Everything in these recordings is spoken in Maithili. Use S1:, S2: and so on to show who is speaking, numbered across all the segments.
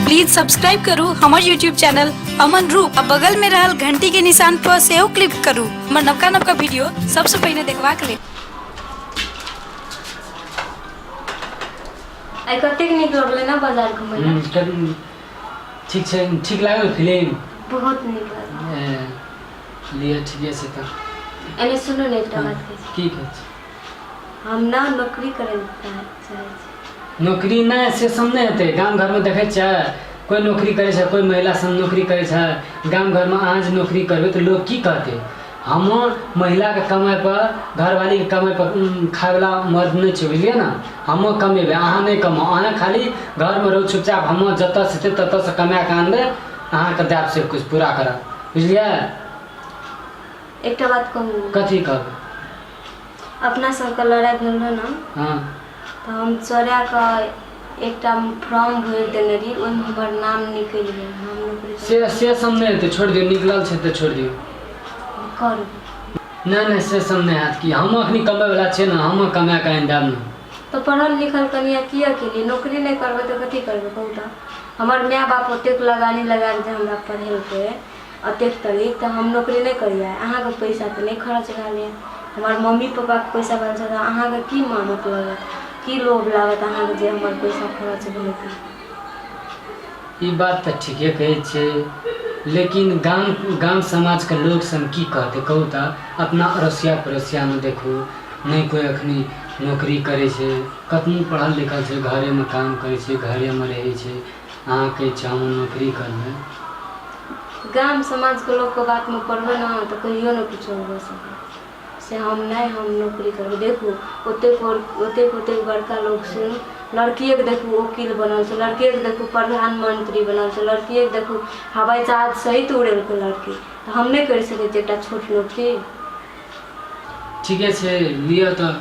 S1: प्लीज सब्सक्राइब करू हमर यूट्यूब चैनल अमन रूप आ बगल में रहल घंटी के निशान पर सेहो क्लिक करू हमर नवका नवका वीडियो सबसे पहिने देखबाक लेल।
S2: आइ कतेक नीक लगलै ने बाजार घुमै लए।
S3: ठीक छै, ठीक लागल फिल्म?
S2: बहुत नीक लागल।
S3: ए, लिअ, ठीके छै तऽ।
S2: एने सुनू ने, एकटा बात कहै छी।
S3: की कहै छी?
S2: हम ना नौकरी करै लए चाहै छी।
S3: नौकरी नहि, से सब नहि हेतै। गाम घरमे देखै छियै, कोइ नौकरी करै छै, कोइ महिला सब नौकरी करै छै गाम घरमे। अहाँ जे नौकरी करबै तऽ लोक की कहतै? हम महिलाके कमाइपर, घरवालीके कमाइपर खायवला मर्द नहि छै, बुझलियै ने? हमहूँ कमेबै, अहाँ नहि कमाउ। अहाँ खाली घरमे रहू चुपचाप। हम जतऽसँ हेतै ततऽसँ कमा कऽ आनबै, अहाँके देब, सब किछु पूरा करब, बुझलियै?
S2: एकटा बात कहू।
S3: कथी कहबै?
S2: अपना सबके लड़ाइ भेल रहै ने, तऽ हम चोरा कऽ एकटा फॉर्म भरि देने रही, ओहिमे हमर नाम निकलि गेल, हम नौकरी
S3: से सब नहि हेतै, छोड़ि दियौ। निकलल छै तऽ छोड़ि दियौ।
S2: करू।
S3: नहि नहि, से सब नहि हैत। कि हम अखनी कमबैवला छियै ने? हम कमा कऽ आनि देब ने।
S2: तऽ पढ़ल लिखल कनिया किया केलियै? नौकरी नहि करबै तऽ कथी करबै, कहू तऽ? हमर माय बाप ओतेक लगानी लगा कऽ जे हमरा पढ़ेलकै ओतेक तनिक, तऽ हम नौकरी नहि करियै? अहाँके पैसा तऽ नहि खर्च भेल यऽ, हमर मम्मी पापाके पैसा भेल छै, तऽ अहाँके की मानत लागत, की लोभ लागत अहाँके जे हमर पैसा खर्च भेलै?
S3: ई बात तऽ ठीके कहै छियै, लेकिन गाम गाम समाजके लोक सब की कहतै, कहू तऽ? अपना अड़ोसिया पड़ोसियामे देखू, नहि कोइ अखनी नौकरी करै छै। कतनो पढ़ल लिखल छै, घरेमे काम करै छै, घरेमे रहै छै। अहाँ कहै छियै हम नौकरी करबै।
S2: गाम समाजके लोकके बातमे पड़बै ने तऽ कहियो ने किछो भऽ सकै से। हम नहि, हम नौकरी करबै। देखू, ओतेक ओतेक ओतेक बड़का लोक सुन लड़किएके देखू ओकील बनल छै, लड़किएके देखू प्रधानमंत्री बनल छै, लड़किएके देखू हवाई जहाज सहित उड़ेलकै लड़की, तऽ हम नहि करि सकै छियै एकटा छोट नौकरी?
S3: ठीके छै, लिअ तऽ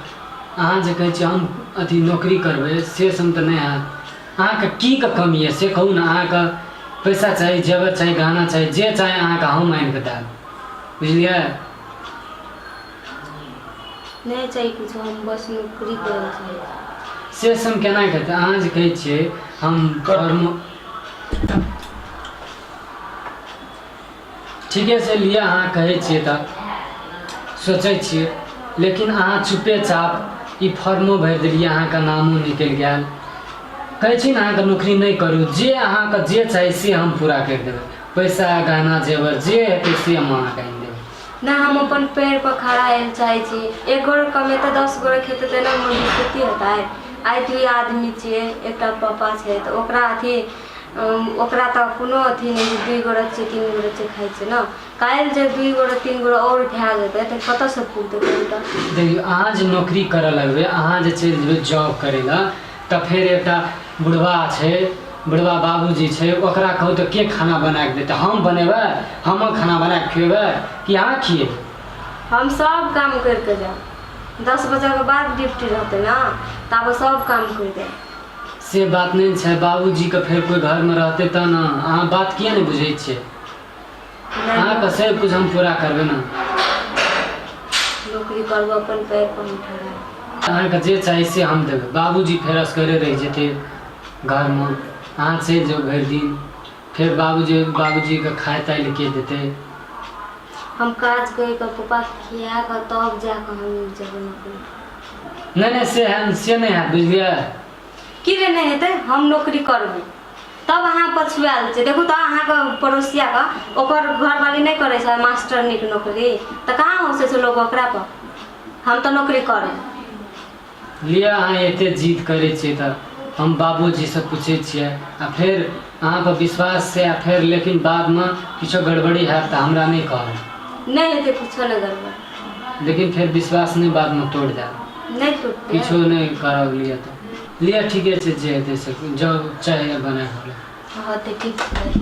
S3: अहाँ जे कहै छियै हम अथी नौकरी करबै, से सब तऽ नहि हैत। अहाँके की के कमी यऽ, से कहू ने? अहाँके पैसा चाही, जेवर चाही, गहना चाही, जे चाही अहाँके हम आनि कऽ देब, बुझलियै?
S2: नहि चाही किछो, हम बस नौकरी करै लए चाहै छी।
S3: से सब केना हेतै? अहाँ जे कहै छियै हम फॉर्म, ठीके छै, लिअ, अहाँ कहै छियै तऽ सोचै छियै। लेकिन अहाँ चुपे चाप ई फॉर्मो भरि देलियै, अहाँके नामो निकलि गेल। कहै छी ने अहाँके नौकरी नहि करू। जे अहाँके जे चाही से हम पूरा करि देबै। पैसा, गहना, जेवर जे हेतै से हम अहाँके आनि देबै।
S2: ना, हम अपन पैर पर खड़ा होय लए चाहै छी। एक गोरे कमेतै, 10 गोरे खेतै, तऽ एना मम्मी खेती हेतै? आइ दुइ आदमी छियै, एकटा पापा छै तऽ ओकरा अथी ओकरा तऽ कोनो अथी नहि छै। दुइ गोरे छियै, तीन गोरे छियै, खाइ छियै ने। काल्हि जे दुइ गोरे तीन गोरे आओर भए जेतै तऽ कतऽसँ पुरतै, कहू तऽ?
S3: देखियौ, अहाँ जे नौकरी करऽ लगबै, अहाँ जे चलि जेबै जॉब करै लए, तऽ फेर एकटा बुढ़बा छै, बुढ़बा बाबूजी छै, ओकरा कहू तऽ के खाना बना कऽ देतै? हम बनेबै? हम खाना बना कऽ खुएबै कि अहाँ खिएबै?
S2: हम सब काम करि कऽ जायब। 10 बजेके बाद ड्यूटी रहतै ने, ताबे सब काम करि देब।
S3: से बात नहि छै, बाबूजीके फेर कोइ घरमे रहतै तऽ ने। अहाँ बात किए नहि बुझै छियै? अहाँके सब किछु हम पूरा करबै ने।
S2: नौकरी करबो, अपन पैर पर हम ठाढ़ा।
S3: अहाँके जे चाही से हम देबै। बाबूजी फेर असगरे रहि जेतै घरमे, अहाँ चलि जाउ भरि दिन, फेर बाबूजी बाबूजीके खाय ताय लए के देतै?
S2: हम काज करि कऽ पप्पाके खिया कऽ तब जा कऽ हम जेबै नौकरी।
S3: नहि नहि, से है से नहि हैत, बुझलियै?
S2: की रे नहि हेतै? हम नौकरी करबै तब अहाँ पछुआयल छै। देखू तऽ, अहाँके पड़ोसियाके ओकर घरवाली नहि करै छै मास्टरनीके नौकरी, तऽ कहाँ हँसै छै लोक ओकरा पर? हम तऽ नौकरी करब।
S3: लिअ, अहाँ एते जिद करै छियै तऽ हम बाबूजीसँ पूछै छियै आ फेर अहाँपर विश्वास छै। आ फेर लेकिन बादमे किछो गड़बड़ी हैत तऽ हमरा नहि कहब।
S2: नहि हेतै किछो नहि गड़बड़।
S3: लेकिन फेर विश्वास नहि बादमे तोड़ि देब।
S2: नहि टूटतै।
S3: किछो नहि करब। लिअ तऽ लिअ, ठीके छै, जे हेतै से जब चाही बना कऽ।
S2: हँ, तऽ ठीक छै।